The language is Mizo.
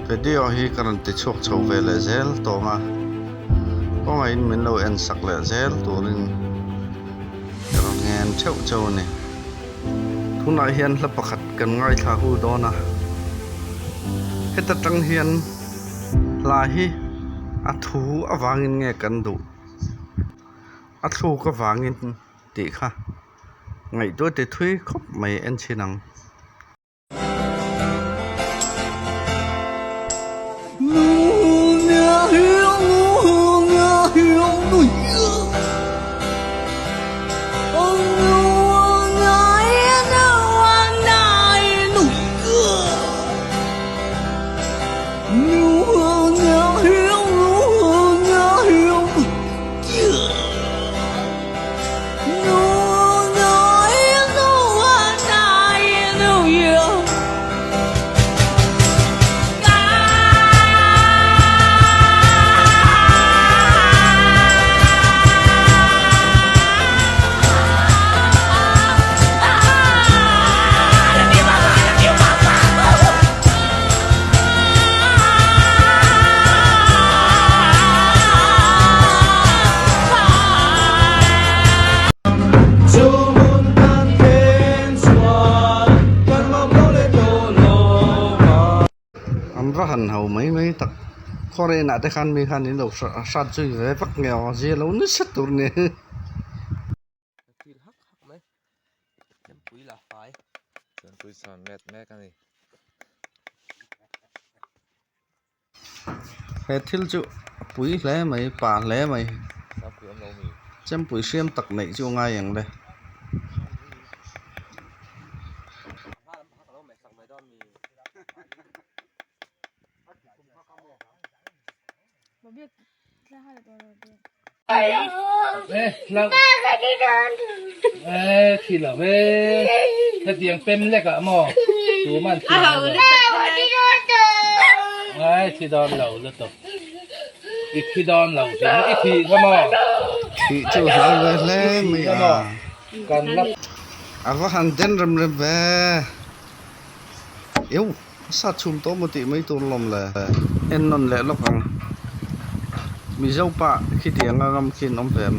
Video hi ka rawn ti chhuak chho ve leh zel tawng a, kawngaihin min lo en sak leh zel turin ka rawn ngen theuh cheu a ni. Tunah hian hla pakhat kan ngaithla hu dawn a, heta tang hian hla hi a thu avangin nge kan duh, a thluk avangin tih kha ngaihtuah ti thui khawp mai en chhin ang. An va han ho mai mai tak khaw renah te khan mi khan in lo hrat zui ve vak nge aw zia lo nasa tur ni. He thil chu a pui hle mai pa hle mai chempui hriam tak neih chu a ngai ang le. Thih chu hlau ve hle mai a a va han den rem rem ve eu a sat chhum tawh maw tih mai tur lawm le en nawn leh lawk ang Mizo pa khitiang a ngam khi an awm ve em.